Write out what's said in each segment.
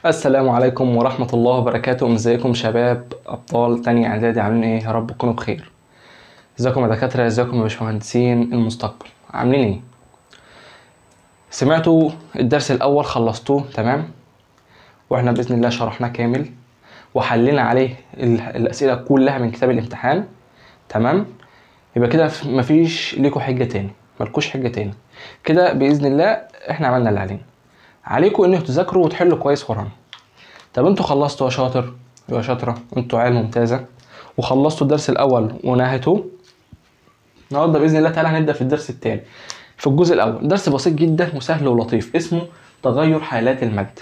السلام عليكم ورحمة الله وبركاته. ازيكم شباب أبطال تانية إعدادي، عاملين إيه؟ يا رب تكونوا بخير. ازيكم يا دكاترة، ازيكم يا باشمهندسين المستقبل، عاملين إيه؟ سمعتوا الدرس الأول خلصتوه تمام؟ وإحنا بإذن الله شرحناه كامل وحلينا عليه الأسئلة كلها من كتاب الامتحان تمام؟ يبقى كده مفيش ليكوا حجة تاني، ملكوش حجة تاني كده بإذن الله. إحنا عملنا اللي علينا، عليكم انكم تذاكروا وتحلوا كويس ورانا. طب انتوا خلصتوا يا شاطر يا شاطرة، انتوا عيال ممتازة وخلصتوا الدرس الاول ونهيتوه. النهارده باذن الله تعالى هنبدا في الدرس الثاني في الجزء الاول. درس بسيط جدا وسهل ولطيف اسمه تغير حالات المادة.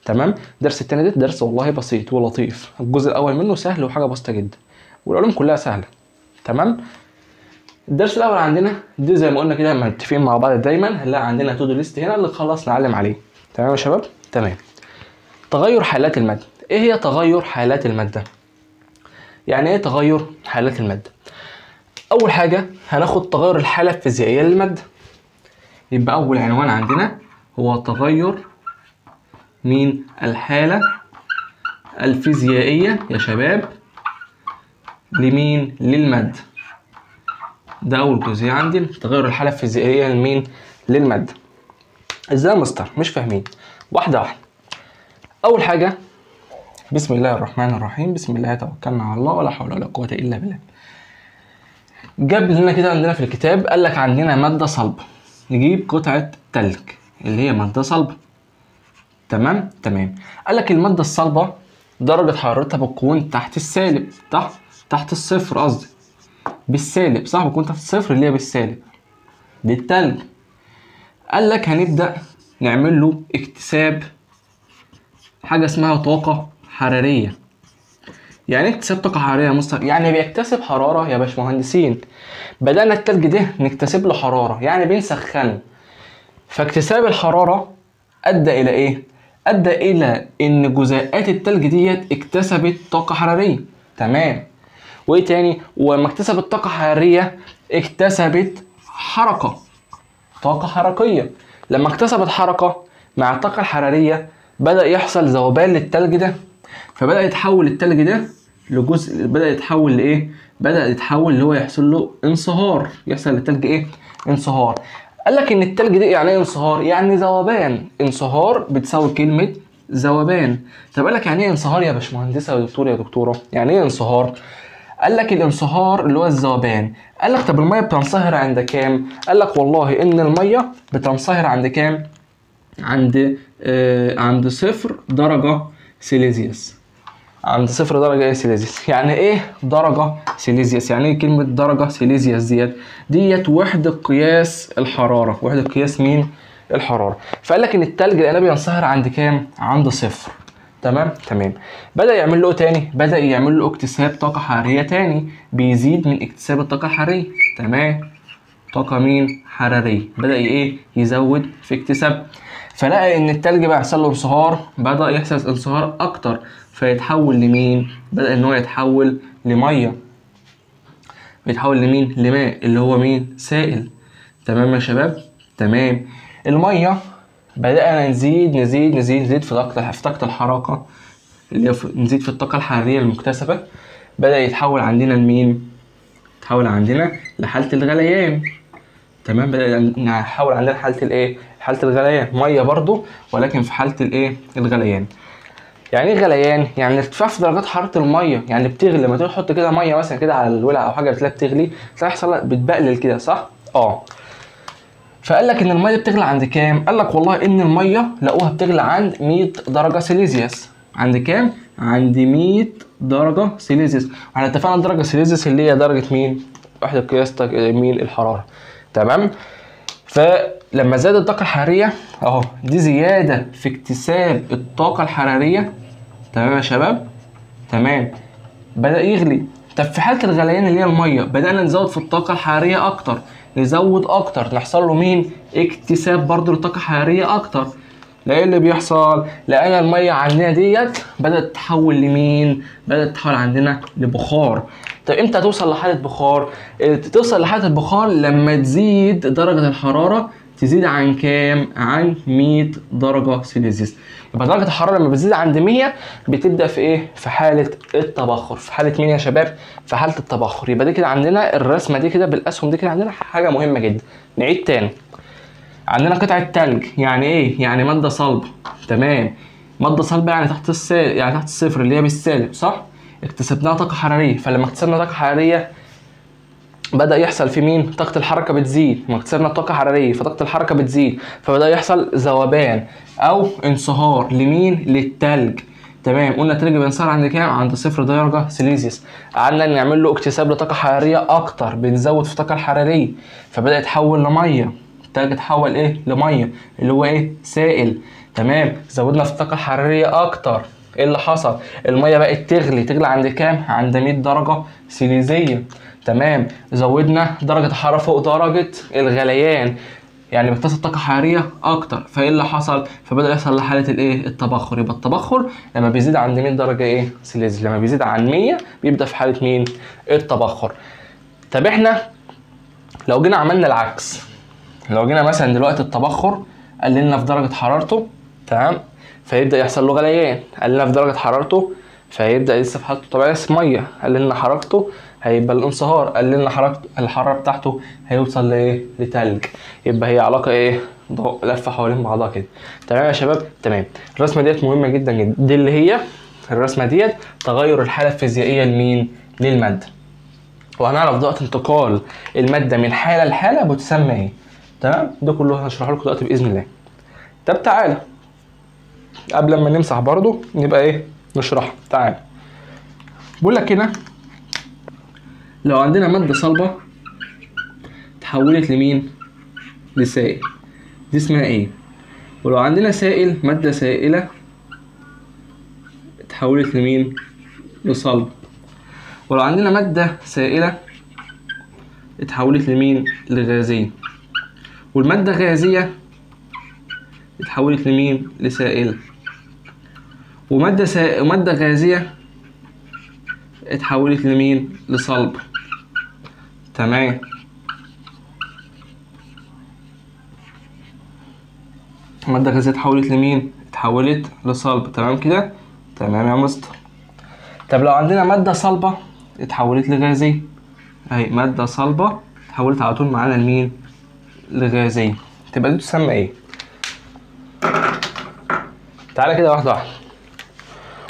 تمام؟ الدرس الثاني ده درس والله بسيط ولطيف، الجزء الاول منه سهل وحاجه بسيطة جدا والعلوم كلها سهلة. تمام؟ الدرس الاول عندنا دي زي ما قلنا كده متفقين مع بعض دايما، هنلاقي عندنا to do list هنا اللي خلاص نعلم عليه. تمام يا شباب؟ تمام. تغير حالات المادة. ايه هي تغير حالات المادة؟ يعني ايه تغير حالات المادة؟ اول حاجة هناخد تغير الحالة الفيزيائية للمادة. يبقى اول عنوان عندنا هو تغير مين؟ الحالة الفيزيائية يا شباب لمين؟ للمادة. ده اول جزئية عندي، تغير الحالة الفيزيائية لمين؟ للمادة. ازاي يا مستر؟ مش فاهمين. واحدة واحدة. اول حاجة بسم الله الرحمن الرحيم، بسم الله توكلنا على الله ولا حول ولا قوة الا بالله. جاب لنا كده عندنا في الكتاب قال لك عندنا مادة صلبه، نجيب قطعه تلج اللي هي مادة صلبه. تمام؟ تمام. قال لك المادة الصلبة درجه حرارتها بتكون تحت السالب، تحت الصفر قصدي، بالسالب صح، بيكون تحت الصفر اللي هي بالسالب دي التلج. قال لك هنبدأ نعمل له اكتساب حاجة اسمها طاقة حرارية. يعني ايه اكتساب طاقة حرارية يا مستر؟ يعني بيكتسب حرارة يا باشمهندسين. بدأنا التلج ده نكتسب له حرارة، يعني بنسخنه. فاكتساب الحرارة أدى إلى إيه؟ أدى إلى إن جزيئات التلج ديت اكتسبت طاقة حرارية. تمام. وايه تاني؟ ولما اكتسبت طاقة حرارية اكتسبت حركة، طاقة حركية. لما اكتسبت حركة مع الطاقة الحرارية بدأ يحصل ذوبان للتلج ده، فبدأ يتحول التلج ده لجزء، بدأ يتحول لإيه؟ بدأ يتحول اللي هو يحصل له انصهار، يحصل للتلج إيه؟ انصهار. قال لك إن التلج ده يعني إيه انصهار؟ يعني ذوبان. انصهار بتساوي كلمة ذوبان. طب قال لك يعني إيه انصهار يا باشمهندسة يا دكتور يا دكتورة؟ يعني إيه انصهار؟ قال لك الانصهار اللي هو الذوبان. قال لك طب المية بتنصهر عند كام؟ قال لك والله ان المية بتنصهر عند كام؟ عند 0 درجه سيليزيوس. عند 0 درجه ايه سيليزيوس؟ يعني ايه درجه سيليزيوس؟ يعني ايه كلمة درجه سيليزيوس ديت؟ ديت وحده قياس الحرارة، وحده قياس مين؟ الحرارة. فقال لك ان التلج لان بينصهر عند كام؟ عند 0. تمام؟ تمام. بدأ يعمل له تاني، بدأ يعمل له اكتساب طاقة حرارية تاني، بيزيد من اكتساب الطاقة الحرارية. تمام؟ طاقة مين؟ حرارية. بدأ ايه؟ يزود في اكتساب. فلقى ان التلج بقى يحصل له انصهار، بدأ يحصل انصهار اكتر، فيتحول لمين؟ بدأ ان هو يتحول لمية. بيتحول لمين؟ لماء اللي هو مين؟ سائل. تمام يا شباب؟ تمام. المية بدأنا نزيد نزيد نزيد نزيد في طاقة الحرارة اللي نزيد في الطاقة الحرارية المكتسبة. بدأ يتحول عندنا لمين؟ يتحول عندنا لحالة الغليان. تمام؟ بدأ نحول عندنا حالة الايه؟ حالة الغليان، مية برضو ولكن في حالة الايه؟ الغليان. يعني ايه غليان؟ يعني ارتفاع في درجات حرارة المية، يعني بتغلي. لما تيجي تحط كده مية مثلا كده على الولع او حاجة بتلاقيها بتغلي، تلاقي يحصل بتبقلل كده صح؟ اه. فقال لك ان المية بتغلي عند كام؟ قال لك والله ان المية لقوها بتغلي عند 100 درجه سيليزيوس. عند كام؟ عند 100 درجه سيليزيوس. احنا اتفقنا درجه سيليزيوس اللي هي درجه مين؟ وحده قياس مين؟ الحرارة. تمام؟ فلما زادت الطاقة الحرارية اهو، دي زيادة في اكتساب الطاقة الحرارية. تمام يا شباب؟ تمام. بدأ يغلي. طب في حاله الغليان اللي هي المية بدأنا نزود في الطاقة الحرارية اكتر، نزود اكتر، نحصل له مين؟ اكتساب برضه لطاقة حرارية اكتر. لا ايه اللي بيحصل؟ لقينا المية عندنا ديت بدات تتحول لمين؟ بدات تتحول عندنا لبخار. طب امتى توصل لحاله بخار؟ توصل لحاله البخار لما تزيد درجه الحرارة تزيد عن كام؟ عن 100 درجه سيليزيوس. يبقى درجه الحرارة لما بتزيد عند 100 بتبدا في ايه؟ في حاله التبخر. في حاله مين يا شباب؟ في حاله التبخر. يبقى دي كده عندنا الرسمة دي كده بالاسهم دي كده عندنا حاجة مهمة جدا. نعيد تاني، عندنا قطعه تلج، يعني ايه؟ يعني مادة صلبه، تمام. مادة صلبه يعني تحت السالب، يعني تحت الصفر اللي هي بالسالب، صح؟ اكتسبناها طاقة حرارية، فلما اكتسبنا طاقة حرارية بدأ يحصل في مين؟ طاقة الحركة بتزيد، ما اكتسبنا طاقة حرارية فطاقة الحركة بتزيد، فبدأ يحصل ذوبان أو انصهار لمين؟ للتلج، تمام. قلنا التلج بينصهر عند كام؟ عند 0 درجة سيليزيوس. قعدنا نعمل له اكتساب لطاقة حرارية أكتر، بنزود في الطاقة الحرارية، فبدأ يتحول لمية، التلج اتحول إيه؟ لمية اللي هو إيه؟ سائل، تمام. زودنا في الطاقة الحرارية أكتر، إيه اللي حصل؟ المية بقت تغلي، تغلي عند كام؟ عند 100 درجة سيليزية، تمام. زودنا درجة الحرارة فوق درجة الغليان، يعني بيكتسب طاقة حرارية أكتر، فإيه اللي حصل؟ فبدأ يحصل لحالة الإيه؟ التبخر. يبقى التبخر لما بيزيد عند 100 درجة إيه؟ سيليزيوس، لما بيزيد عن 100 بيبدأ في حالة مين؟ التبخر. طب إحنا لو جينا عملنا العكس، لو جينا مثلا دلوقتي التبخر قللنا في درجة حرارته، تمام، فيبدأ يحصل له غليان، قللنا في درجة حرارته فيبدأ لسه في حالته الطبيعية مية، قللنا حرارته هيبقى الانصهار، قللنا حرارته الحرارة بتاعته هيوصل لايه؟ لتلج. يبقى هي علاقة ايه؟ لفة حوالين بعضها كده، تمام يا شباب؟ تمام. الرسمة ديت مهمة جدا جدا، دي اللي هي الرسمة ديت تغير الحالة الفيزيائية لمين؟ للمادة. وهنعرف دلوقتي انتقال المادة من حالة لحالة بتسمى ايه، تمام؟ ده كله هشرحه لكم دلوقتي بإذن الله. طب تعالى قبل ما نمسح برضو نبقى ايه؟ نشرحها. تعالى بقول لك هنا لو عندنا مادة صلبة تحولت لمين؟ لسائل، دي اسمها ايه؟ ولو عندنا سائل، مادة سائلة تحولت لمين؟ لصلب. ولو عندنا مادة سائلة اتحولت لمين؟ لغازية. والمادة غازية اتحولت لمين؟ لسائلة. ومادة غازية اتحولت لمين؟ لصلب، تمام. مادة غازية اتحولت لمين؟ اتحولت لصلب، تمام كده؟ تمام يا مستر. طب لو عندنا مادة صلبة اتحولت لغازية، اهي مادة صلبة اتحولت على طول معانا لمين؟ لغازية، تبقى دي تسمى ايه؟ تعالى كده واحدة واحدة.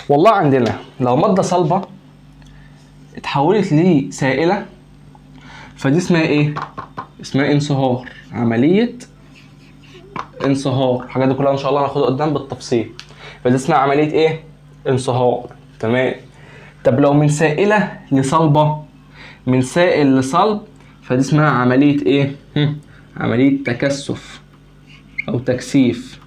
والله عندنا لو مادة صلبة اتحولت لسائلة فدي اسمها ايه؟ اسمها انصهار، عملية انصهار. الحاجات دي كلها ان شاء الله هناخدها قدام بالتفصيل. فدي اسمها عملية ايه؟ انصهار، تمام. طب لو من سائلة لصلبة، من سائل لصلب، فدي اسمها عملية ايه؟ عملية تكثف او تكثيف،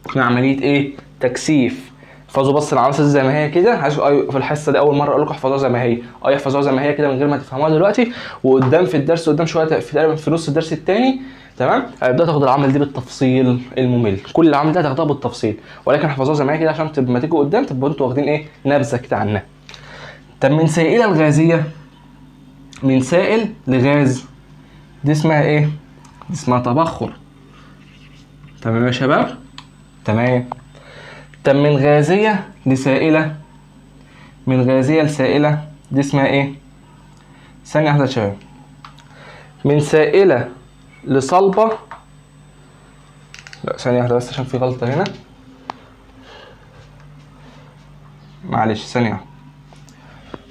اسمها عملية ايه؟ تكثيف. احفظوا بس العناصر زي ما هي كده، عايز في الحصة دي اول مرة اقول لكم احفظوها زي ما هي، احفظوها زي ما هي كده من غير ما تفهموها دلوقتي، وقدام في الدرس قدام شوية في تقريبا في نص الدرس الثاني، تمام، هتبدا تاخد العمل دي بالتفصيل الممل، كل العمل ده هتاخدها بالتفصيل، ولكن احفظوها زي ما هي كده عشان لما تيجوا قدام تبقوا انتوا واخدين ايه؟ نبذه كده عنها. طب من سائله لغازيه، من سائل لغاز، دي اسمها ايه؟ دي اسمها تبخر، تمام يا شباب؟ تمام. طب من غازية لسائلة، من غازية لسائلة، دي اسمها ايه؟ ثانية واحدة يا شباب. من سائلة لصلبة، لا ثانية واحدة بس عشان في غلطة هنا، معلش ثانية واحدة.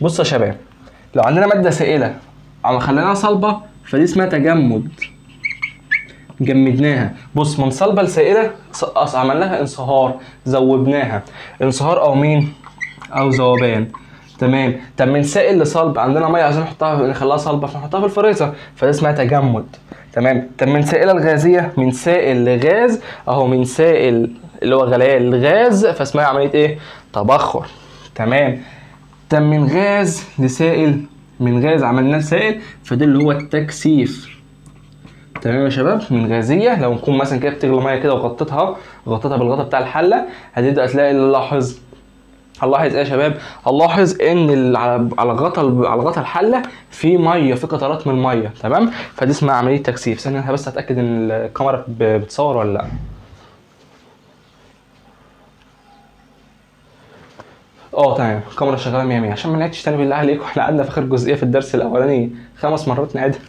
بصوا يا شباب، لو عندنا مادة سائلة عم خليناها صلبة فدي اسمها تجمد، جمدناها. بص من صلبة لسائلة عملناها انصهار، ذوبناها، انصهار او مين؟ او ذوبان، تمام. طب من سائل لصلب، عندنا مية عايزين نحطها نخليها صلبه فنحطها في الفريزر، فده اسمها تجمد، تمام. طب من سائله لغازيه، من سائل لغاز، اهو من سائل اللي هو غليان لغاز، فاسمها عملية ايه؟ تبخر، تمام. طب من غاز لسائل، من غاز عملناه لسائل، فده اللي هو التكثيف، تمام يا شباب. من غازية، لو نكون مثلا كده بتغلي مية كده وغطيتها، غطيتها بالغطا بتاع الحلة، هتبدا تلاقي نلاحظ، هنلاحظ ايه يا شباب؟ هنلاحظ ان على غطا الحلة في مية، في قطرات من المية، تمام. فدي اسمها عملية تكثيف. ثانية انا بس اتاكد ان الكاميرا بتصور ولا لا. تمام، الكاميرا شغالة 100 100 عشان ما نعيدش تاني بالله عليكم، احنا قعدنا في اخر جزئية في الدرس الاولاني 5 مرات نعيدها.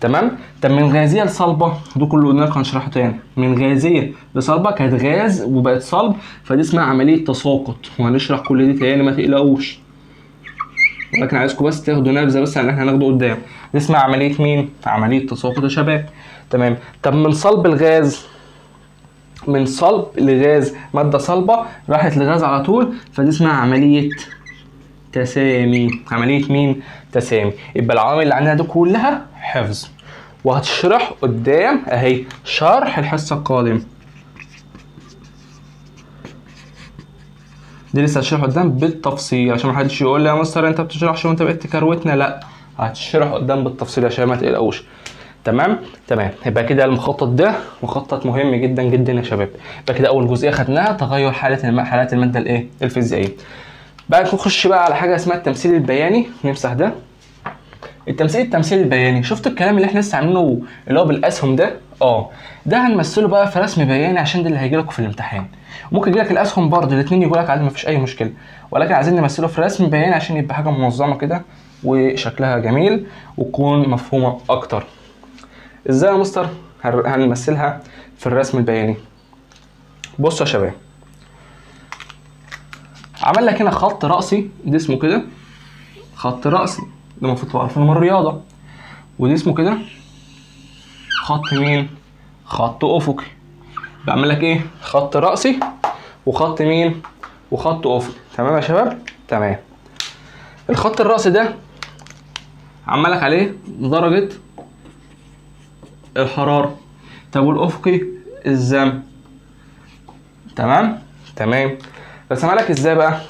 تمام. طب من غازية لصلبه، ده كله قلنا لكم هنشرحه تاني. من غازية لصلبه كانت غاز وبقت صلب، فدي اسمها عملية تساقط، وهنشرح كل دي تاني ما تقلقوش، ولكن عايزكم بس تاخدوا نبذه بس عن اللي احنا هناخده قدام. دي اسمها عملية مين؟ عملية تساقط يا شباب. تمام. طب من صلب الغاز، من صلب لغاز، مادة صلبه راحت لغاز على طول، فدي اسمها عملية تسامي. عملية مين؟ تسامي. يبقى العوامل اللي عندنا دي كلها حفظ، وهتشرح قدام اهي شرح الحصة القادمة. دي لسه هتشرح قدام بالتفصيل عشان ما حدش يقول لي يا مستر انت بتشرحش وانت بقيت تكروتنا، لا هتشرح قدام بالتفصيل عشان ما تقلقوش. تمام تمام. يبقى كده المخطط ده مخطط مهم جدا جدا يا شباب. يبقى كده اول جزئية خدناها تغير حاله حالات المادة الايه؟ الفيزيائية. بعد نخش بقى على حاجة اسمها التمثيل البياني. نمسح ده. التمثيل البياني، شفت الكلام اللي احنا لسه عاملينه اللي هو بالاسهم ده؟ ده هنمثله بقى في رسم بياني عشان ده اللي هيجي لكم في الامتحان. ممكن يجي لك الاسهم برضه، الاثنين يجوا لك عادي مفيش اي مشكلة، ولكن عايزين نمثله في رسم بياني عشان يبقى حاجة منظمة كده وشكلها جميل وتكون مفهومه اكتر. ازاي يا مستر هنمثلها في الرسم البياني؟ بصوا يا شباب، عمل لك هنا خط رأسي، ده اسمه كده خط رأسي، ده المفروض تبقوا عارفينه من الرياضة، وده اسمه كده خط مين؟ خط أفقي. بعمل لك إيه؟ خط رأسي وخط مين؟ وخط أفقي. تمام يا شباب؟ تمام. الخط الرأسي ده عمل لك عليه درجة الحرارة، طب والأفقي الزمن. تمام؟ تمام. رسمها لك ازاي بقى؟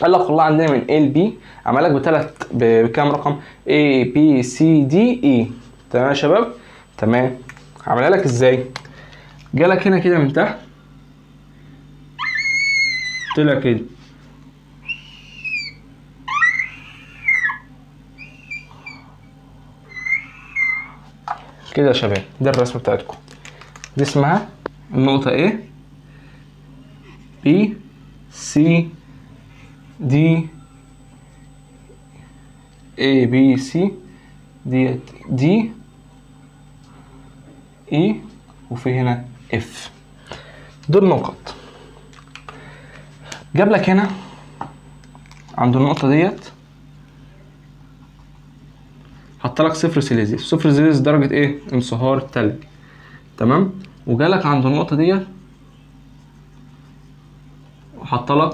قال لك والله عندنا من A ل B، عمل لك بثلاث بكام رقم؟ A B C D E. تمام يا شباب؟ تمام. عملها لك ازاي؟ جالك هنا كده من تحت طلع كده، كده يا شباب. ده الرسمة بتاعتكم، دي اسمها النقطة A B C D A B C ديت D E، وفي هنا F. دول نقط. جاب لك هنا عند النقطة ديت حط لك 0 سيليزيوس، 0 سيليزيوس درجة ايه؟ انصهار التلج. تمام. وجالك عند النقطة ديت وحط لك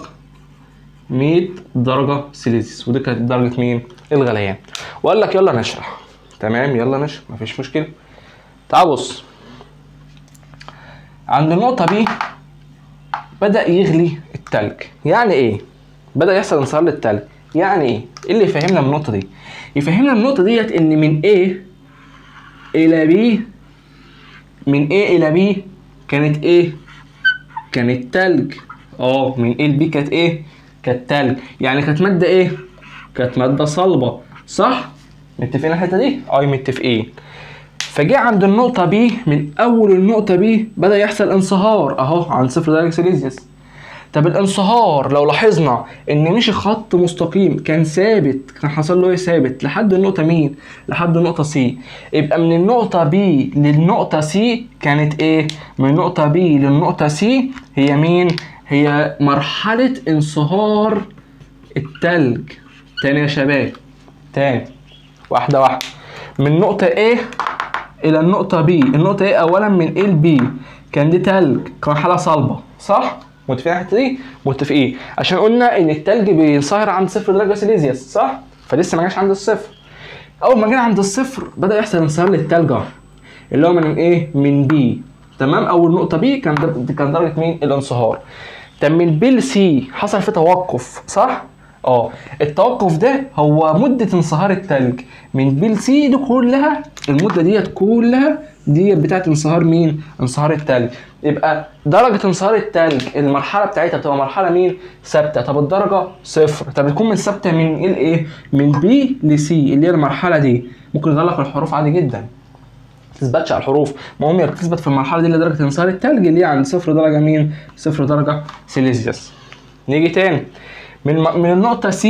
100 درجة سيليزيوس، ودي كانت درجة مين؟ الغليان. وقال لك يلا نشرح. تمام يلا نشرح مفيش مشكلة. تعال بص، عند النقطة B بدأ يغلي التلج. يعني ايه؟ بدأ يحصل انصهار للتلج. يعني ايه؟ ايه اللي يفهمنا من النقطة دي؟ يفهمنا من النقطة ديت ان من A إلى B، من A إلى B كانت ايه؟ كانت تلج. من A ل B كانت ايه؟ كانت تلج. يعني كانت مادة ايه؟ كانت مادة صلبة، صح؟ متفقين على الحتة دي؟ متفقين. فجه عند النقطة B، من أول النقطة B بدأ يحصل انصهار أهو عند 0 درجة سيليزيوس. طب الانصهار لو لاحظنا إن مشي خط مستقيم كان ثابت، كان حصل له إيه؟ ثابت لحد النقطة مين؟ لحد النقطة C. يبقى من النقطة B للنقطة C كانت إيه؟ من النقطة B للنقطة C هي مين؟ هي مرحلة انصهار التلج. تاني يا شباب، تاني واحدة واحدة. من نقطة A إلى النقطة B، النقطة A أولا من A ل B كان دي تلج، كان حالة صلبة، صح؟ متفقين على الحتة دي؟ متفقين، عشان قلنا إن التلج بينصهر عند 0 درجة سيليزيوس، صح؟ فلسه ما جاش عند الصفر. أول ما جينا عند الصفر بدأ يحصل انصهار للتلج أهو، اللي هو من إيه؟ من B. تمام؟ أول نقطة B كان درجة مين؟ الانصهار. طب من B ل C حصل فيه توقف، صح؟ التوقف ده هو مدة انصهار التلج من B ل C دي كلها، المدة ديت كلها ديت بتاعت انصهار مين؟ انصهار التلج. يبقى درجة انصهار التلج المرحلة بتاعتها بتبقى مرحلة مين؟ ثابتة. طب الدرجة 0. طب بتكون من ثابتة من ايه لايه؟ من B ل C اللي هي المرحلة دي. ممكن نغلق الحروف عادي جدا، ما تثبتش على الحروف، المهم هي بتثبت في المرحلة دي اللي درجة انصهار التلج اللي هي عند 0 درجة مين؟ 0 درجة سيليزيوس. نيجي تاني من النقطة C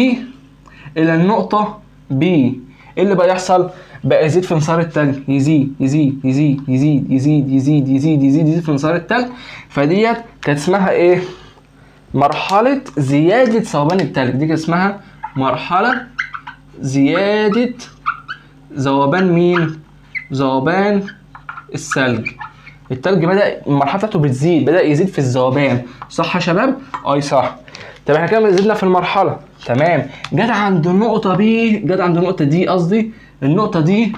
الى النقطة B، ايه اللي بقى يحصل؟ بقى يزيد في انصهار التلج، يزيد يزيد يزيد يزيد يزيد يزيد يزيد يزيد يزيد في انصهار التلج. فديت كانت اسمها ايه؟ مرحلة زيادة ذوبان التلج. دي كانت اسمها مرحلة زيادة ذوبان مين؟ ذوبان الثلج. التلج بدأ المرحلة بتاعته بتزيد، بدأ يزيد في الذوبان، صح يا شباب؟ اي صح. طب احنا كده زدنا في المرحلة، تمام. جت عند النقطة B، جت عند النقطة D قصدي، النقطة دي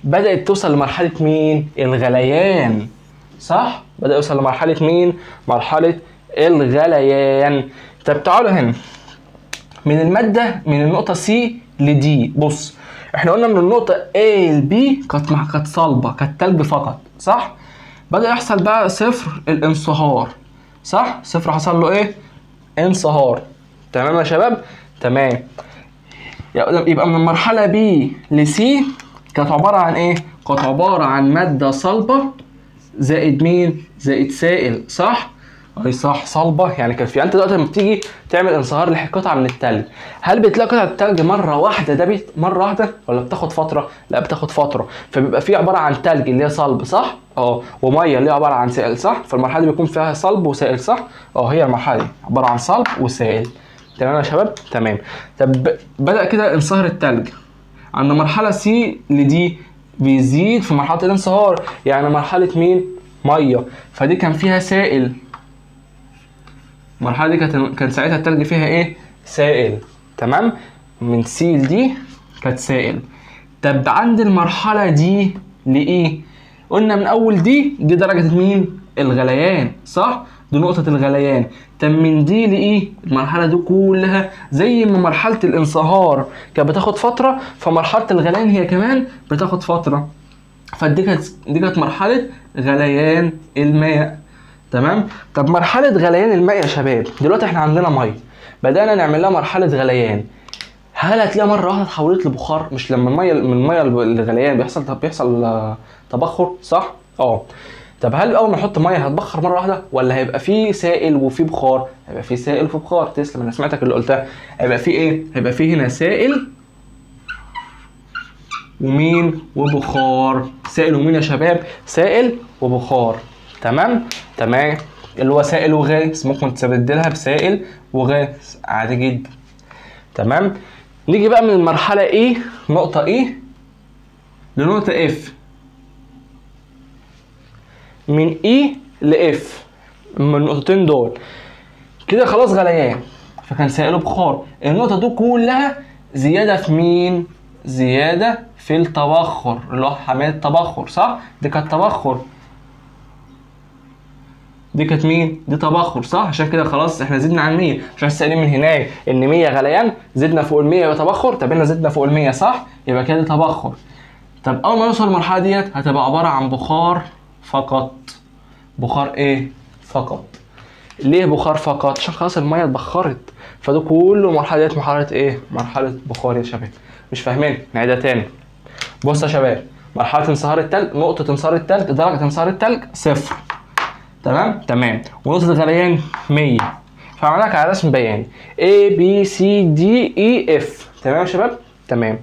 بدأت توصل لمرحلة مين؟ الغليان، صح؟ بدأ يوصل لمرحلة مين؟ مرحلة الغليان. طب تعالوا هنا من المادة من النقطة C ل D، بص احنا قلنا من النقطة A ل B كانت صلبة، كانت تلج فقط، صح؟ بدأ يحصل بقى صفر الانصهار، صح؟ صفر حصل له ايه؟ انصهار. تمام يا شباب؟ تمام. يبقى من المرحلة B ل C كانت عبارة عن ايه؟ كانت عبارة عن مادة صلبة زائد مين؟ زائد سائل، صح؟ اي صح، صلبة. يعني كان في، انت دلوقتي لما بتيجي تعمل انصهار لقطعة من التلج، هل بتلاقي قطعة التلج مرة واحدة دبت مرة واحدة ولا بتاخد فترة؟ لا بتاخد فترة، فبيبقى في عبارة عن تلج اللي هي صلب، صح؟ ومية اللي هي عبارة عن سائل، صح؟ فالمرحلة دي بيكون فيها صلب وسائل، صح؟ هي المرحلة دي عبارة عن صلب وسائل. تمام يا شباب؟ تمام. طب بدأ كده انصهار التلج عند مرحلة C ل D، بيزيد في مرحلة الانصهار، يعني مرحلة مين؟ مية، فدي كان فيها سائل. المرحلة دي كان ساعتها التلج فيها ايه؟ سائل. تمام؟ من C ل D كانت سائل. طب عند المرحلة D ل E، قلنا من أول D دي درجة مين؟ الغليان، صح؟ دي نقطة الغليان. طب من D ل E المرحلة دي كلها زي ما مرحلة الانصهار كانت بتاخد فترة، فمرحلة الغليان هي كمان بتاخد فترة، فدي كانت مرحلة غليان الماء. تمام؟ طب مرحلة غليان الماء يا شباب، دلوقتي احنا عندنا مية بدأنا نعمل لها مرحلة غليان، هل هتلاقيها مرة واحدة اتحولت لبخار؟ مش لما المية من المية الغليان بيحصل تبخر، صح؟ طب هل اول ما نحط مية هتبخر مرة واحدة ولا هيبقى فيه سائل وفيه بخار؟ هيبقى فيه سائل وفيه بخار. تسلم، انا سمعتك اللي قلتها. هيبقى فيه ايه؟ هيبقى فيه هنا سائل ومين؟ وبخار. سائل ومين يا شباب؟ سائل وبخار. تمام؟ تمام. اللي هو سائل وغاز، ممكن تبدلها بسائل وغاز عادي جدا. تمام؟ نيجي بقى من المرحلة A، نقطة A لنقطة F. من E ل F، من النقطتين دول كده خلاص غليان، فكان سائل وبخار. النقطة دي كلها زيادة في مين؟ زيادة في التبخر اللي هو عملية التبخر، صح؟ دي كانت تبخر، دي كانت مين؟ دي تبخر، صح؟ عشان كده خلاص احنا زدنا عن 100، عشان لسه قايلين من هناك ان 100 غليان، زدنا فوق ال 100 يبقى تبخر. طب هنا زدنا فوق ال 100، صح؟ يبقى كده تبخر. طب اول ما نوصل للمرحلة ديت هتبقى عبارة عن بخار فقط. بخار ايه؟ فقط. ليه بخار فقط؟ عشان خلاص المية اتبخرت، فده كله المرحلة ديت مرحلة ايه؟ مرحلة بخار يا شباب. مش فاهمين؟ نعيدها تاني. بص يا شباب، مرحلة انصهار التلج، نقطة انصهار التلج، درجه انصهار التلج صفر. تمام؟ تمام. ونقطة الغليان 100. فعمل لك على رسم بياني A B C D E F. تمام يا شباب؟ تمام.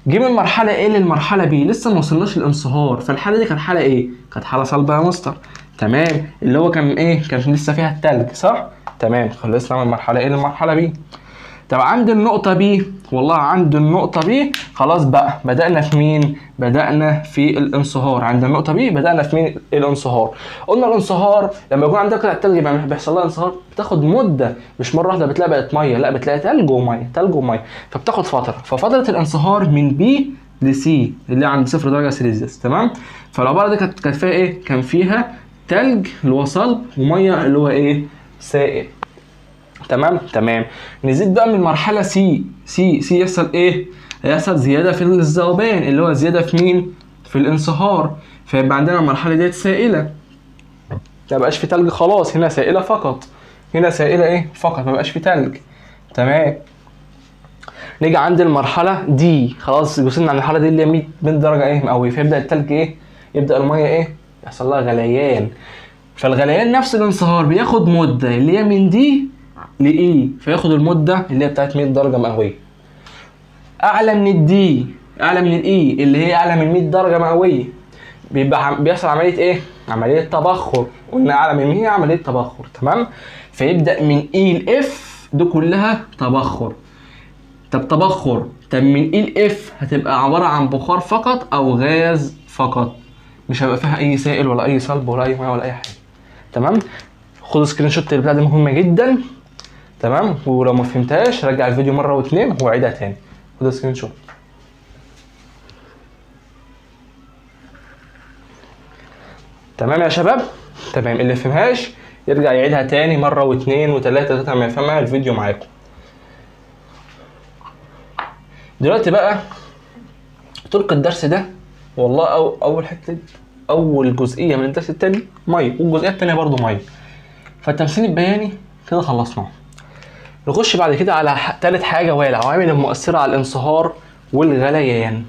جه من مرحلة A للمرحلة B، لسه ما وصلناش للانصهار، فالحالة دي كانت حالة ايه؟ كانت حالة صلبة يا مستر. تمام، اللي هو كان ايه؟ كان لسه فيها التلج، صح؟ تمام، خلصنا من مرحلة A للمرحلة B. طب عند النقطة B، والله عند النقطة B خلاص بقى بدأنا في مين؟ بدأنا في الانصهار. عند النقطة B بدأنا في مين؟ الانصهار. قلنا الانصهار لما يكون عندك قطعة تلج بيحصل لها انصهار، بتاخد مدة، مش مرة واحدة بتلاقي بقت مية، لا بتلاقي تلج ومية، تلج ومية، فبتاخد فترة. ففترة الانصهار من B ل C اللي عند 0 درجة سيليزيوس. تمام؟ فالعبارة دي كانت فيها ايه؟ كان فيها تلج اللي هو صلب ومية اللي هو ايه؟ سائل. تمام؟ تمام. نزيد بقى من مرحلة C، C يحصل ايه؟ هيحصل زيادة في الذوبان اللي هو زيادة في مين؟ في الانصهار، فيبقى عندنا المرحلة ديت سائلة، ما بقاش في تلج خلاص، هنا سائلة فقط، هنا سائلة ايه؟ فقط، ما بقاش في تلج. تمام. نيجي عند المرحلة D، خلاص وصلنا عند المرحلة دي اللي هي 100 درجة ايه؟ مئوية، فيبدأ التلج ايه؟ يبدأ المية ايه؟ يحصل لها غليان. فالغليان نفس الانصهار بياخد مدة اللي هي من D ل E، فياخد المدة اللي هي بتاعت 100 درجه مئوية. اعلى من ال D، اعلى من ال E اللي هي اعلى من 100 درجه مئوية، بيبقى بيحصل عملية ايه؟ عملية تبخر. قلنا اعلى من 100 عملية تبخر، تمام؟ فيبدا من E ل F دي كلها تبخر. طب تبخر، طب من E ل F هتبقى عبارة عن بخار فقط او غاز فقط، مش هيبقى فيها اي سائل ولا اي صلب ولا اي مية ولا اي حاجة، تمام؟ خد screenshot البتاع دي مهمة جدا، تمام؟ ولو ما فهمتهاش رجع الفيديو مرة واتنين وعيدها تاني. خد screenshot. تمام يا شباب؟ تمام. اللي فهمهاش يرجع يعيدها تاني مرة واتنين وتلاتة لغاية ما يفهمها. الفيديو معاكم. دلوقتي بقى تلقي الدرس ده والله، أو اول حتة، اول جزئية من الدرس التاني مية، والجزئيه التانية برضو مية. فالتمثيل البياني كده خلصناه. نخش بعد كده على تالت حاجة، وهي العوامل المؤثرة على الانصهار والغليان.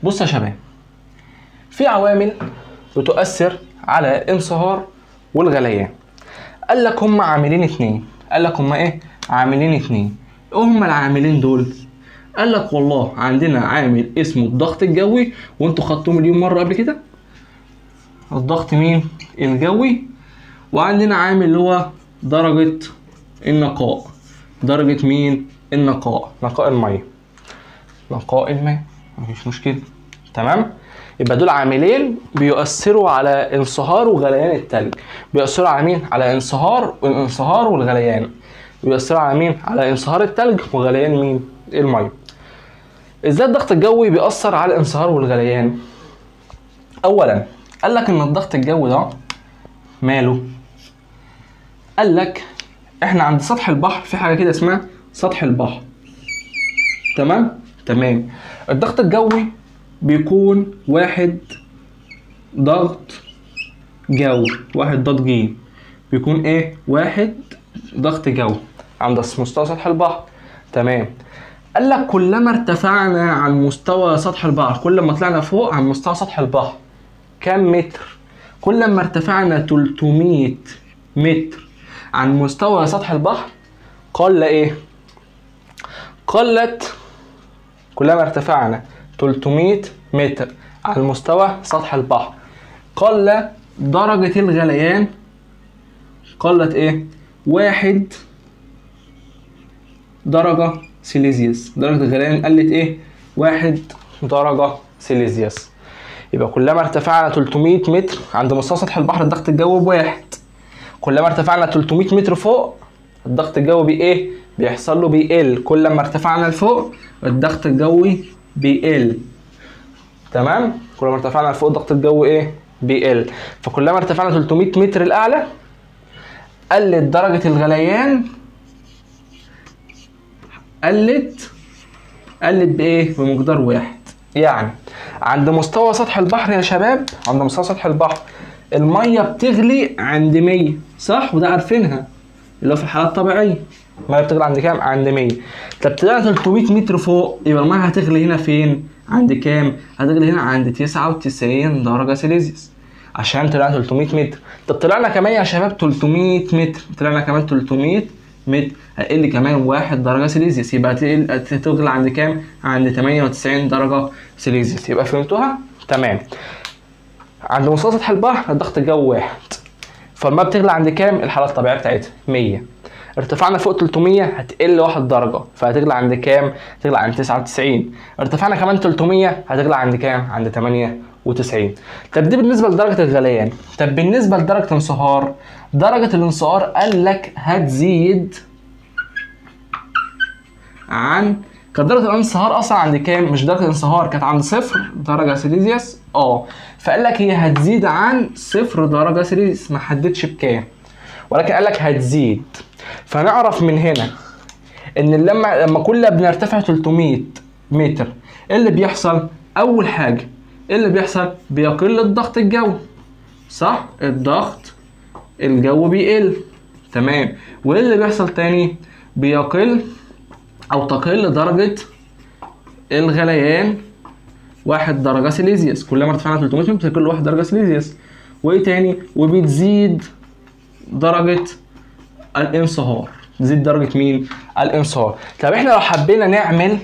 بص يا شباب، في عوامل بتؤثر على الانصهار والغليان. قال لك هم عاملين اتنين. قال لك هم ايه؟ عاملين اتنين. ايه هم العاملين دول؟ قال لك والله عندنا عامل اسمه الضغط الجوي، وانتوا خدتوه مليون مرة قبل كده، الضغط مين؟ الجوي. وعندنا عامل اللي هو درجه النقاء. درجه مين؟ النقاء، نقاء المية. نقاء الماء، مفيش مشكلة، تمام؟ يبقى دول عاملين بيؤثروا على انصهار وغليان التلج. بيؤثروا على مين؟ على انصهار والانصهار والغليان. بيؤثروا على مين؟ على انصهار التلج وغليان مين؟ المية. ازاي الضغط الجوي بيأثر على الانصهار والغليان؟ اولا قال لك ان الضغط الجوي ده ماله؟ قال لك احنا عند سطح البحر في حاجة كده اسمها سطح البحر، تمام؟ تمام. الضغط الجوي بيكون واحد ضغط جوي، واحد ضغط جي، بيكون ايه؟ واحد ضغط جوي عند مستوى سطح البحر، تمام. قال لك كلما ارتفعنا عن مستوى سطح البحر، كل ما طلعنا فوق عن مستوى سطح البحر كام متر؟ كل ما ارتفعنا 300 متر عن مستوى سطح البحر قل ايه؟ قلت. كلما ارتفعنا 300 متر عن مستوى سطح البحر قل درجة الغليان، قلت ايه؟ 1 درجة سيليزيوس. درجة الغليان قلت ايه؟ 1 درجة سيليزيوس. يبقى كلما ارتفعنا 300 متر عند مستوى سطح البحر الضغط الجوي بواحد، كلما ارتفعنا 300 متر فوق الضغط الجوي بايه؟ بيحصل له بيقل. كل ما ارتفعنا لفوق الضغط الجوي بيقل، تمام؟ كل ما ارتفعنا لفوق الضغط الجوي ايه؟ بيقل. فكلما ارتفعنا 300 متر الاعلى قلت درجة الغليان، قلت بايه؟ بمقدار 1. يعني عند مستوى سطح البحر يا شباب، عند مستوى سطح البحر المية بتغلي عند 100، صح؟ وده عارفينها اللي هو في الحالات الطبيعية المية بتغلي عند كام؟ عند 100. طب طلعنا 300 متر فوق، يبقى المية هتغلي هنا فين؟ عند كام؟ هتغلي هنا عند 99 درجه سيليزيوس عشان طلعنا 300 متر. طب طلعنا كمان يا شباب 300 متر، طلعنا كمان 300 متر، هتقل كمان 1 درجه سيليزيوس، يبقى هتغلي عند كام؟ عند 98 درجه سيليزيوس. يبقى فهمتوها؟ تمام. عند مستوى سطح البحر الضغط الجوي 1، فالميه بتغلي عند كام؟ الحالة الطبيعية بتاعتها 100. ارتفعنا فوق 300 هتقل 1 درجه، فهتغلي عند كام؟ هتغلي عند 99. ارتفعنا كمان 300 هتغلي عند كام؟ عند 98. طب دي بالنسبة لدرجة الغليان. طب بالنسبة لدرجة الانصهار، درجه الانصهار قال لك هتزيد عن، كانت درجه الانصهار اصلا عند كام؟ مش درجه الانصهار كانت عند 0 درجه سيليزيوس، فقال لك هي هتزيد عن 0 درجه سيليزيوس، ما حددش بكام، ولكن قال لك هتزيد. فنعرف من هنا ان لما كل بنرتفع 300 متر ايه اللي بيحصل؟ اول حاجة ايه اللي بيحصل؟ بيقل الضغط الجوي، صح؟ الضغط الجوي بيقل، تمام. وايه اللي بيحصل تاني؟ بيقل او تقل درجه الغليان 1 درجه سيليزيوس، كلما ارتفعنا 300 متر بتقل 1 درجه سيليزيوس. وايه تاني؟ وبتزيد درجه الانصهار. تزيد درجه مين؟ الانصهار. طب احنا لو حبينا نعمل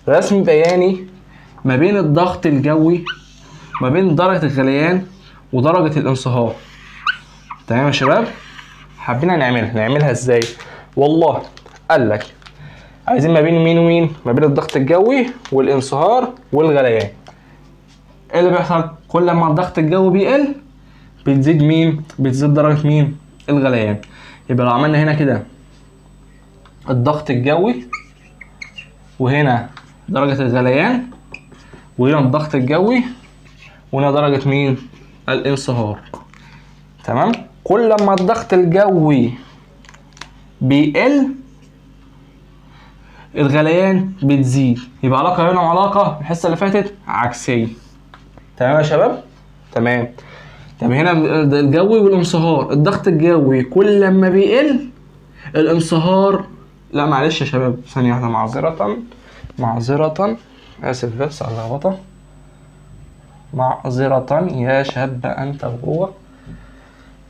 رسم بياني ما بين الضغط الجوي، ما بين درجه الغليان ودرجة الانصهار، تمام يا شباب؟ حبينا نعملها، نعملها ازاي؟ والله قال لك عايزين ما بين مين ومين؟ ما بين الضغط الجوي والانصهار والغليان. ايه اللي بيحصل؟ كل ما الضغط الجوي بيقل بتزيد مين؟ بتزيد درجة مين؟ الغليان. يبقى لو عملنا هنا كده الضغط الجوي، وهنا درجة الغليان، وهنا الضغط الجوي، وهنا درجة مين؟ الانصهار. تمام؟ كل ما الضغط الجوي بيقل الغليان بتزيد، يبقى علاقة بينهم علاقة الحصة اللي فاتت عكسية. تمام يا شباب؟ تمام. طب هنا الجوي والانصهار، الضغط الجوي كل ما بيقل الانصهار، لا معلش يا شباب ثانية واحدة، معذرة معذرة، آسف بس على اللخبطة، معذرة يا شاب أنت وهو.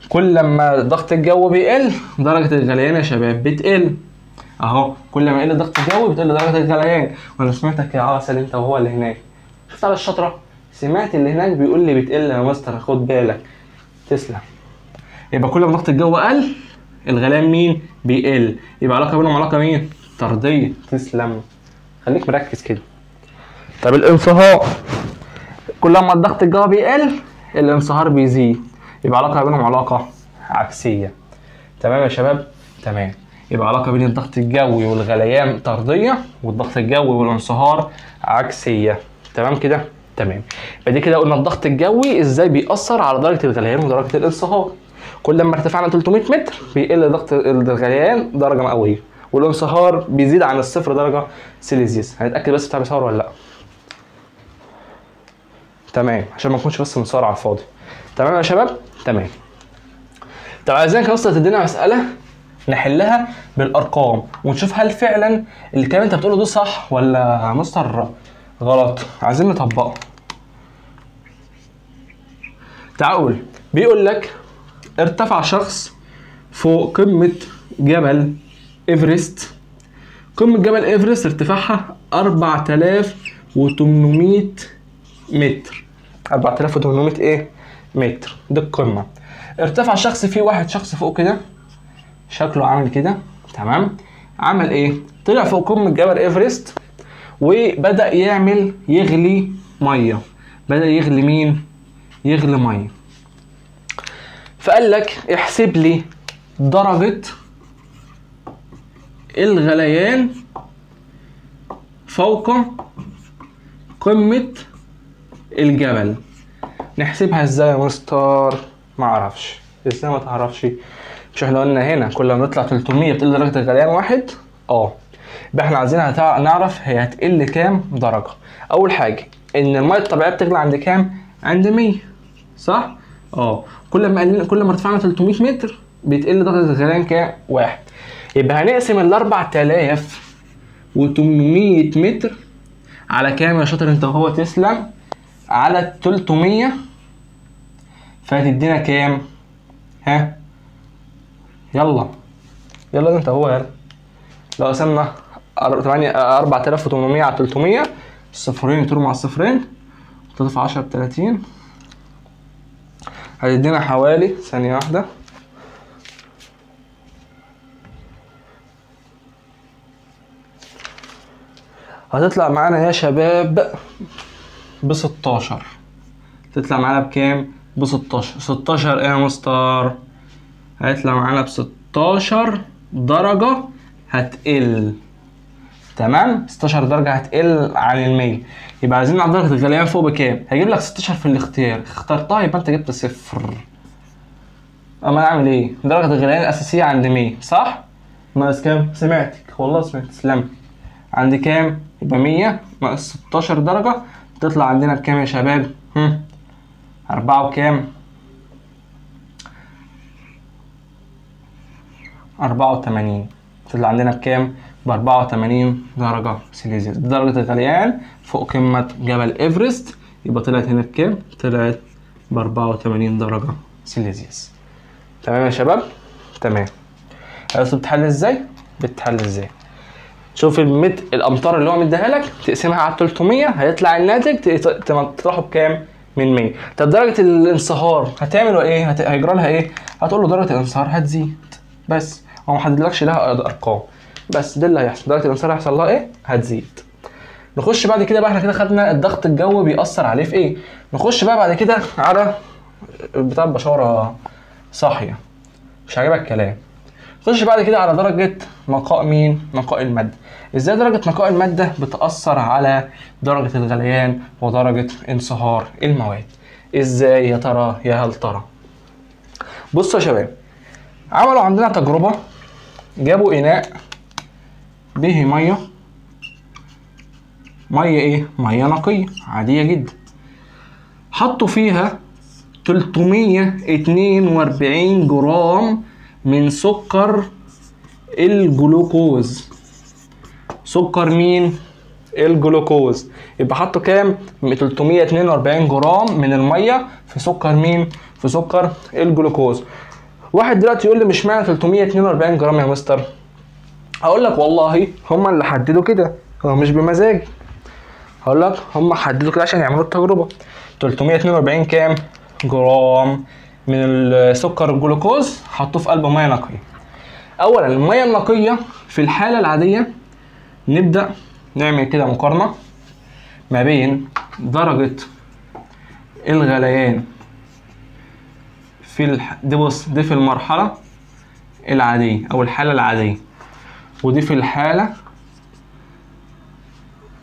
كل ما الضغط الجوي بيقل درجة الغليان يا شباب بتقل، أهو كل ما يقل الضغط الجوي بتقل درجة الغليان. وأنا سمعتك يا عسل أنت وهو اللي هناك، شفت على الشطرة؟ سمعت اللي هناك بيقول لي بتقل يا مستر، خد بالك. تسلم. يبقى كل ما ضغط الجو قل الغليان مين؟ بيقل، يبقى علاقة بينهم علاقة مين؟ طرديه. تسلم، خليك مركز كده. طب الانصهار، كل ما الضغط الجوي بيقل الانصهار بيزيد، يبقى علاقة بينهم علاقة عكسية. تمام يا شباب؟ تمام. يبقى علاقة بين الضغط الجوي والغليان طرديه، والضغط الجوي والانصهار عكسية. تمام كده؟ تمام. يبقى دي كده قلنا الضغط الجوي ازاي بيأثر على درجة الغليان ودرجة الانصهار. كل ما ارتفعنا 300 متر بيقل ضغط الغليان درجة مئوية، والانصهار بيزيد عن الصفر درجة سيليزيوس. هنتأكد بس بتاع بيصور ولا لا. تمام، عشان ما نكونش بس بنصور على الفاضي. تمام يا شباب؟ تمام. طب عايزينك اصلا تدينا مسألة نحلها بالأرقام ونشوف هل فعلا الكلام انت بتقوله ده صح ولا مستر غلط، عايزين نطبقه. تعال بيقول لك ارتفع شخص فوق قمة جبل إيفرست، قمة جبل إيفرست ارتفاعها 4800 متر، 4800 ايه؟ متر، دي القمة. ارتفع شخص، في واحد شخص فوق كده شكله عامل كده، تمام؟ عمل ايه؟ طلع فوق قمة جبل إيفرست وبدأ يعمل يغلي مية، بدأ يغلي مين؟ يغلي مية. فقال لك احسب لي درجة الغليان فوق قمة الجبل. نحسبها ازاي يا مستر؟ ما اعرفش. ازاي ما تعرفش؟ مش احنا قلنا هنا كل ما نطلع 300 بتقل درجة الغليان واحد؟ اه. يبقى احنا عايزين نعرف هي هتقل كام درجة. أول حاجة إن المية الطبيعية بتغلي عند كام؟ عند 100، صح؟ اه. كل ما ارتفعنا 300 متر بتقل درجة الغليان كام؟ واحد. يبقى هنقسم ال 4800 متر على كام يا شاطر أنت وهو؟ تسلم، على 300، فهتدينا كام؟ ها؟ يلا يلا أنت وهو، يلا. لو قسمنا 4800 على 300، الصفرين يطيروا مع الصفرين، 3 في 10 ب 30، هتدينا حوالي، ثانية واحدة، هتطلع معانا يا شباب ب 16. تطلع معانا بكام؟ ب 16. 16 ايه يا مستر؟ هيطلع معانا ب 16 درجة هتقل. تمام؟ 16 درجة هتقل عن ال 100. يبقى عايزين نعرف درجة الغليان فوق بكام؟ هجيب لك 16 في الاختيار، اخترتها يبقى انت جبت صفر. اما اعمل ايه؟ درجة الغليان الأساسية عند 100، صح؟ ناقص كام؟ سمعتك والله سمعت، تسلم. عند كام؟ يبقى 100 ناقص 16 درجة، تطلع عندنا بكام يا شباب؟ 4 وكام؟ 84. تطلع عندنا بكام؟ ب 84 درجة سيليزيوس. درجة الغليان فوق قمة جبل إيفرست، يبقى طلعت هنا بكام؟ طلعت ب 84 درجة سيليزيوس. تمام يا شباب؟ تمام. عرفتوا بتحل ازاي؟ بتحل ازاي؟ شوف الامتار اللي هو مديها لك تقسمها على 300 هيطلع الناتج، تطرحه بكام؟ من 100. طب درجه الانصهار هتعمل ايه؟ هيجرى لها ايه؟ هتقول له درجه الانصهار هتزيد، بس هو ما حددلكش لها ارقام، بس ده اللي هيحصل. درجه الانصهار هيحصل لها ايه؟ هتزيد. نخش بعد كده بقى، احنا كده خدنا الضغط الجوي بيأثر عليه في ايه. نخش بقى بعد كده على بتاع البشارة صاحية، مش عاجبك الكلام. نخش بعد كده على درجه نقاء مين؟ نقاء المادة. ازاي درجه نقاء المادة بتأثر على درجه الغليان ودرجة انصهار المواد؟ ازاي يا ترى يا هل ترى؟ بصوا يا شباب، عملوا عندنا تجربه، جابوا اناء به مية، مية ايه؟ مية نقية عادية جدا، حطوا فيها 342 جرام من سكر الجلوكوز. سكر مين؟ الجلوكوز. يبقى حطوا كام؟ 342 جرام من المية في سكر مين؟ في سكر الجلوكوز. واحد دلوقتي يقول لي مش معنى 342 جرام يا مستر؟ هقول لك والله هما اللي حددوا كده، هو مش بمزاج. هقول لك هما حددوا كده عشان يعملوا التجربة. 342 كام؟ جرام من السكر الجلوكوز حطوه في قلب مية نقية. اولا المية النقية في الحالة العادية، نبدا نعمل كده مقارنة ما بين درجه الغليان في دي، بص دي في المرحلة العادية او الحالة العادية، ودي في الحالة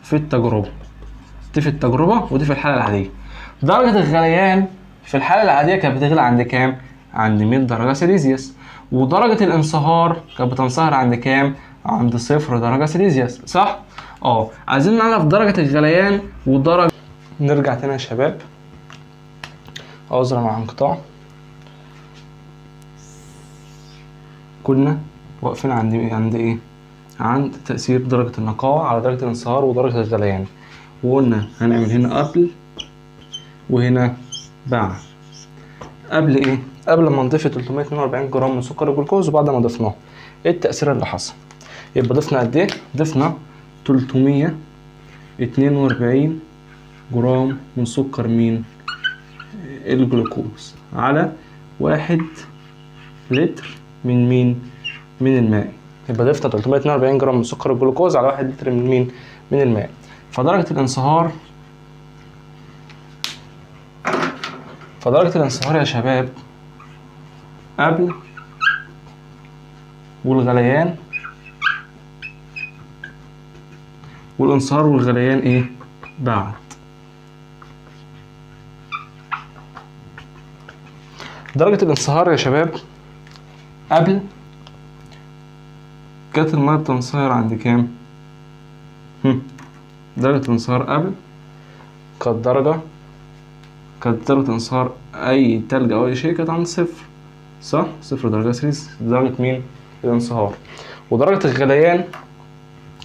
في التجربة، دي في التجربة ودي في الحالة العادية. درجه الغليان في الحالة العادية كانت بتغلي عند كام؟ عند 100 درجه سيليزيوس. ودرجة الانصهار كانت بتنصهر عند كام؟ عند 0 درجه سيليزيوس، صح؟ عايزين نعرف درجه الغليان ودرجة. نرجع تاني يا شباب، عذرا مع انقطاع. كنا واقفين عند ايه؟ عند تأثير درجة النقاوة على درجة الانصهار ودرجة الغليان، وقلنا هنعمل هنا قبل وهنا بعد. قبل ايه؟ قبل ما نضيف 342 جرام من سكر الجلوكوز، وبعد ما ضفناه ايه التأثير اللي حصل؟ يبقى ضفنا قد ايه؟ ضفنا 342 جرام من سكر مين؟ الجلوكوز على 1 لتر من مين؟ من الماء. يبقى ضفنا 342 جرام من سكر الجلوكوز على 1 لتر من مين؟ من الماء. فدرجة الانصهار، فدرجة الانصهار يا شباب قبل والغليان والانصهار والغليان ايه؟ بعد. درجة الانصهار يا شباب قبل كانت المية بتنصهر عند كام؟ درجة الانصهار قبل كانت درجة، كانت درجة انصهار أي تلج أو أي شيء كانت عند 0، صح؟ 0 درجة سيلسيوس، درجة مين؟ الانصهار. ودرجة الغليان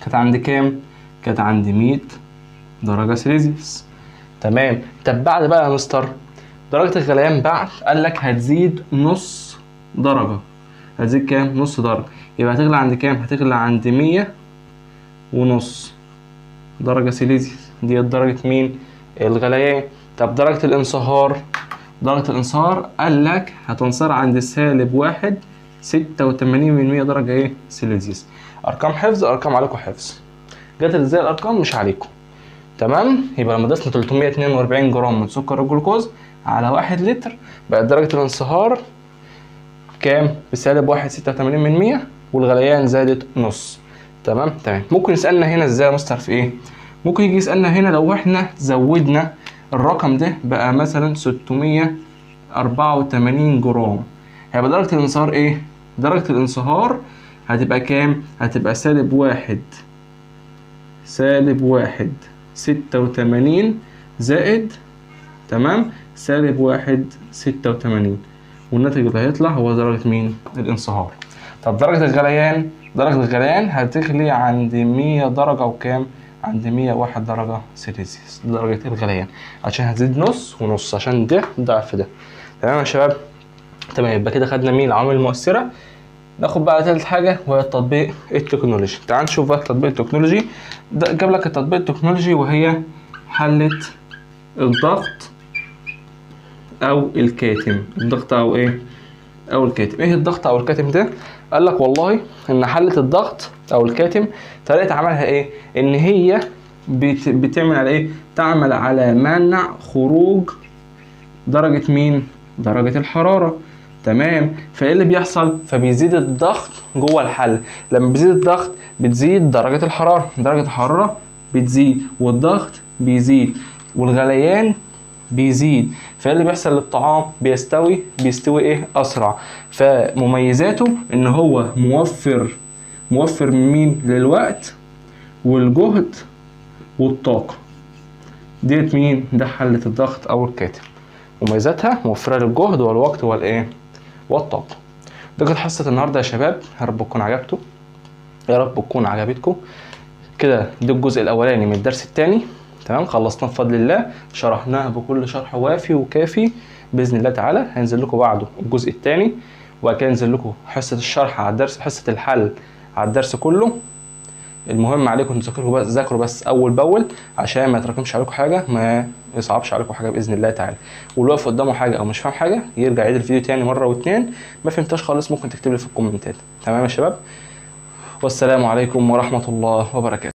كانت عند كام؟ كانت عند 100 درجة سيلسيوس. تمام. طب بعد بقى يا مستر درجة الغليان بعد قال لك هتزيد نص درجة، هتزيد كام؟ نص درجة. يبقى هتغلى عند كام؟ هتغلى عند 100.5 درجة سيليزيوس، دي درجة مين؟ الغليان. طب درجة الانصهار، درجة الانصهار قال لك هتنصهر عند -1.86 درجة ايه؟ سيليزيوس. ارقام حفظ، ارقام عليكم حفظ. جت ازاي الارقام؟ مش عليكم. تمام. يبقى لما ضفنا 342 جرام من سكر الجلوكوز على 1 لتر بقت درجة الانصهار كام؟ ب -1.86، والغليان زادت نص. تمام تمام. ممكن يسألنا هنا ازاي يا مستر في ايه؟ ممكن يجي يسألنا هنا لو احنا زودنا الرقم ده بقى مثلا 684 جرام، هيبقى درجة الانصهار ايه؟ درجة الانصهار هتبقى كام؟ هتبقى -1.86 زائد، تمام، -1.86، والناتج اللي هيطلع هو درجة مين؟ الانصهار. طب درجة الغليان، درجة الغليان هتغلي عند 100 درجة وكام؟ عند 101 درجة سيليزيوس درجة الغليان، عشان هتزيد نص ونص، عشان ده ضعف ده. تمام يا شباب؟ تمام. يبقى كده خدنا مين؟ العوامل المؤثرة، ناخد بقى تالت حاجة وهي التطبيق التكنولوجي. تعال نشوف بقى التطبيق التكنولوجي. ده جاب لك التطبيق التكنولوجي وهي حلة الضغط او الكاتم. الضغط او ايه؟ او الكاتم. ايه الضغط او الكاتم ده؟ قال لك والله ان حلة الضغط او الكاتم طريقة عملها ايه؟ ان هي بتعمل على ايه؟ تعمل على منع خروج درجة مين؟ درجة الحرارة. تمام. فايه اللي بيحصل؟ فبيزيد الضغط جوه الحل. لما بيزيد الضغط بتزيد درجة الحرارة، درجة الحرارة بتزيد والضغط بيزيد والغليان بيزيد. فايه اللي بيحصل للطعام؟ بيستوي ايه؟ اسرع. فمميزاته ان هو موفر مين؟ للوقت والجهد والطاقة. ديت مين؟ ده حلة الضغط او الكاتم. مميزاتها موفرة للجهد والوقت والايه؟ والطاقة. ده كانت حصة النهاردة يا شباب، يا رب تكون عجبتكم، يا رب تكون عجبتكم. كده ده الجزء الاولاني من الدرس الثاني، تمام، خلصناه بفضل الله، شرحناه بكل شرح وافي وكافي باذن الله تعالى. هنزل لكم بعده الجزء الثاني، وبعد كده انزل لكم حصة الشرح على الدرس، حصة الحل على الدرس كله. المهم عليكم تذاكروا بس، ذاكروا بس اول باول عشان ما يتراكمش عليكم حاجة، ما يصعبش عليكم حاجة باذن الله تعالى. واللي واقف قدامه حاجة او مش فاهم حاجة يرجع يعيد الفيديو تاني مرة واتنين، ما فهمتهاش خالص ممكن تكتب لي في الكومنتات. تمام يا شباب، والسلام عليكم ورحمة الله وبركاته.